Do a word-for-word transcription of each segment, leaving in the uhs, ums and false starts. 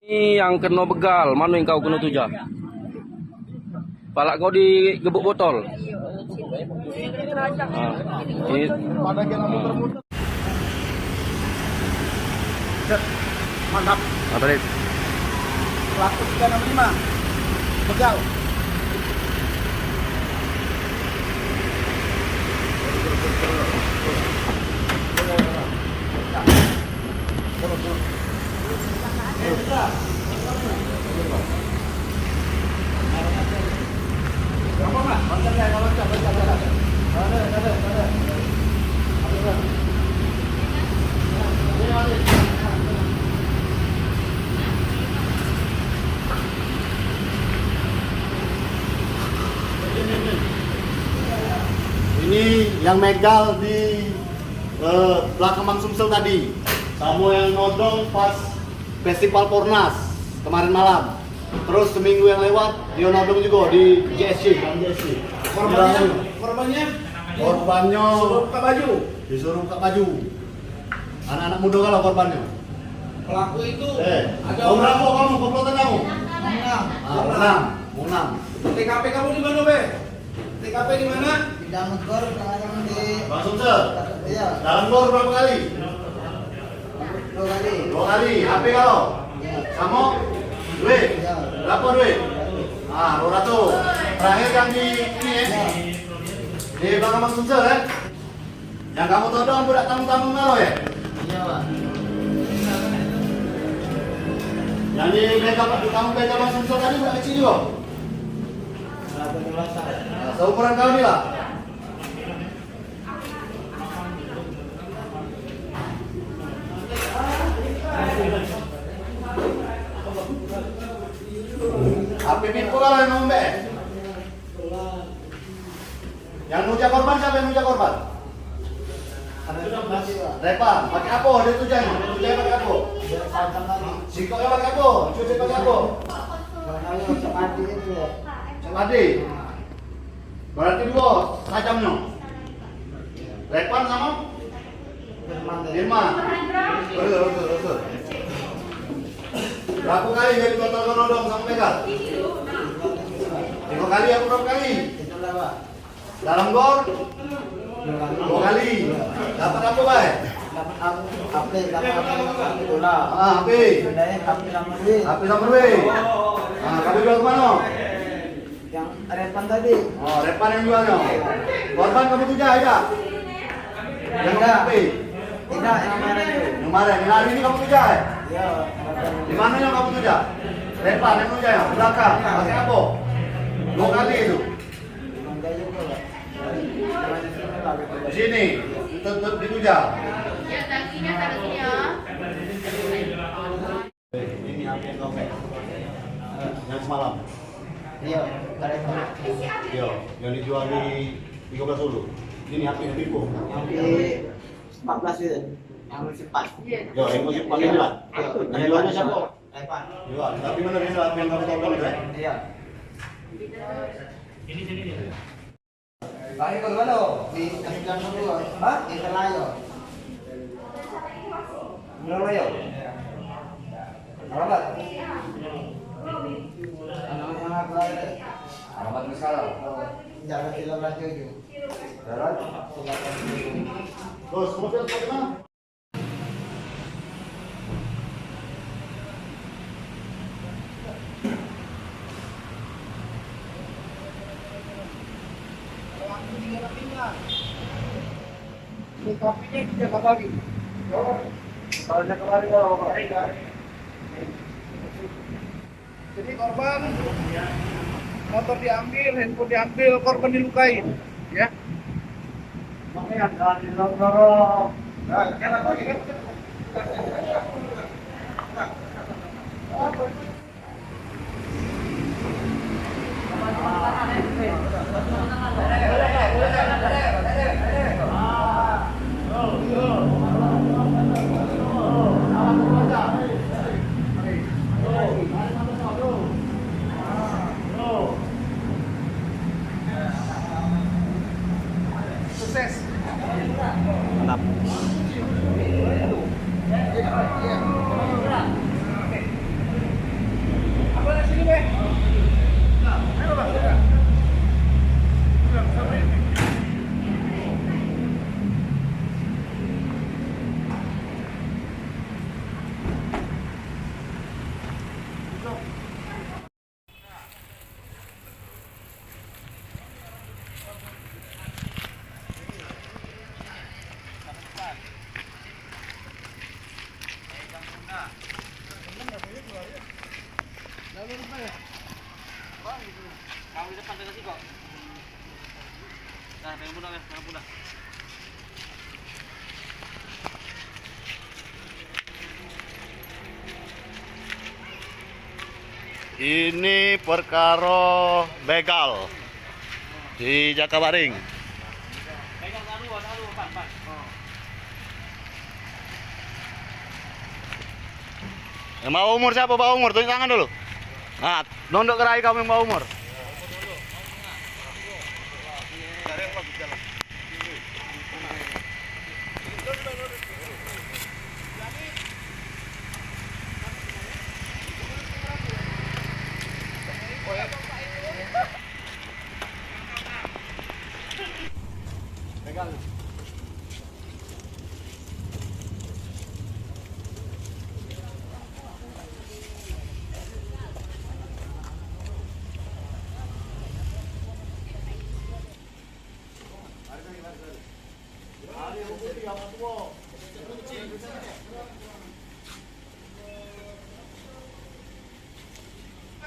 Ini yang keno begal, mano yang kau keno tujah? Palak kau digebuk botol. Ah, ini. Set. Mantap. Apa tadi? Pelaku tiga enam lima. Begal. Ini yang megal di, eh, belakang Mang Sumsel tadi, samo yang nodong pas Festival Pornas kemarin malam. Terus seminggu yang lewat, dio nodong juga di J S C, di J S C. Korbannya? Korbannya? Korbannya disuruh buka baju. Disuruh buka baju. Anak-anak muda kalau korbannya. Pelaku itu, eh, ada orang. Berapa kamu, komplotan kamu? Enam. Ah, enam. Enam. T K P kamu di mana, Be? T K P di mana? Di dalam gor, kadang di. Bang Sumsel? Iya. Dalam gor berapa kali? Dua kali. Dua kali. H P kau? Iya. Samo? Duit? Iya. Berapa duit? Ah, dua ratus. Terakhir yang di ini, ya? Iya. Di belakang Bang Sumsel, ya? Yang kamu todong budak tamu-tamu kau, ya? Iya, Pak. Yang di bengkel, Pak, tamu bengkel Bang Sumsel tadi budak kecil juga? Nah, seumuran kau ni lah. Ape pipo kalu yang ngambek? Yang nujah korban, siapo yang nujah korban? Repan, pake apo? Dio tujahnyo, tujahnyo pake apo? Sikoknyo pake apo? Cucuknyo pake apo? Cak mandi. Berarti duo tajamnyo. Repan samo? Firman. Betul, betul, betul. Berapo kali jadi total nodong samo begal? Tigo kali apo berapo kali? Dalam gor? Duo kali. Dapat apo bae? Dapat H P, dapat H P bola. Ah, H P. Pindahin H P samo duit. H P samo duit. Ah, kamu jual ke mano? Yang repan tadi. Oh, repan yang jualnyo. Korban kamu tujah, idak? Yang H P? Idak, yang kemaren tu. Yang kemaren, yang hari ini kamu tujah, eh? Iya. Di manonyo kamu tujah? Repan yang tujah, ya? Belakang. Pake apo? Duo kali tu. Di sini, tetep ditujah. Ini H P yang kau pakai? Yang semalam? Iya, ada itu. Iya, yang dijual di tiga belas dulu. Ini H P yang tipu. Yang di empat belas itu. Yang cepat. Iya, yang cepat ini lah. Iya. Yang jualnya siapa? Repan. Iya, tapi mana dia H P yang kamu todong itu, eh? Iya. Lahir ke mana? Di Kecamatan dulu. Hah? Di Selayo. Selayo. Alamat? Alamat mana, Pak? Alamat di sekarang? Jalan Silam Raja tujuh. Jalan? Silam Raja tujuh. Terus, kemudian bagaimana? Ini kopinya kita kembali. Kalau dia kembali, kalau kembali, kan? Jadi korban, motor diambil, handphone diambil, korban dilukai, ya. Sukses. Mantap. Nah, pegang pundak, pegang pundak. Ini perkara begal di Jakabaring. Pegang taruh, taruh, empat, empat. Yang bawa umur siapa? Bawa umur, tunjuk tangan dulu. Nah, nunduk ke rai kamu yang bawa umur.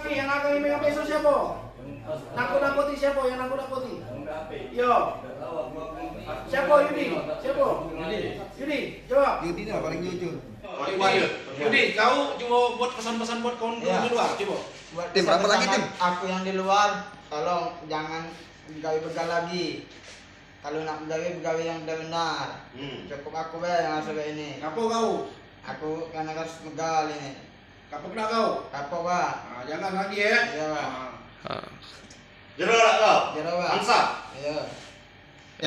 Yang nakut yang pegang pisau siapa? Nakut-nakuti siapa yang nakut-nakuti? Yo. Siapa Yudi? Siapa? Yudi, jawab. Yudi ni paling jujur. Yudi, kau cuba buat pesan-pesan buat kawan kau di luar, cuba. Buat Tim, berapa lagi, sama Tim? Aku yang di luar, tolong jangan gawe begal lagi. Kalau nak begawe, begawe yang benar-benar. Hmm. Cukup aku bae yang rasa kayak ini. Ngapo kau? Aku karena harus begal ini. Kapok dak kau? Kapok, Pak. Ah, jangan lagi, ya. Iya, Pak. Ah. Ah. Jero dak kau? Jero, Pak. Angsa. Iya.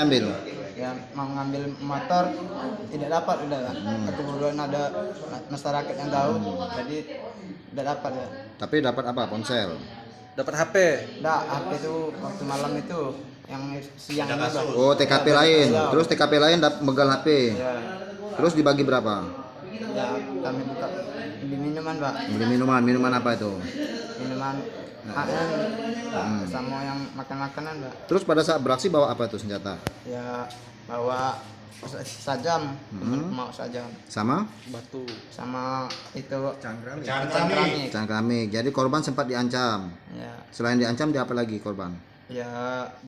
Ambil. Ya, mau ngambil motor, tidak dapat udah, Pak. Hmm. Kebetulan ada ma-, masyarakat yang tahu, jadi tidak dapat ya. Tapi dapat apa? Ponsel? Dapat H P. Dak, H P itu waktu malam itu yang siang itu, Pak. Oh, T K P lain. Iya. Terus T K P lain dap-, begal H P. Iya. Terus dibagi berapa? Ya, kami buka beli minuman, Pak. Beli minuman, minuman apa itu? Minuman Nah. A M, Hmm. sama yang makan-makanan, Pak. Terus pada saat beraksi bawa apa itu senjata? Ya, bawa sa-, sajam, Hmm. mau sajam. Sama? Batu. Sama itu Cangkramik. Cangkramik. Cangkramik. Jadi korban sempat diancam. Ya. Selain diancam, dia apa lagi korban? Ya,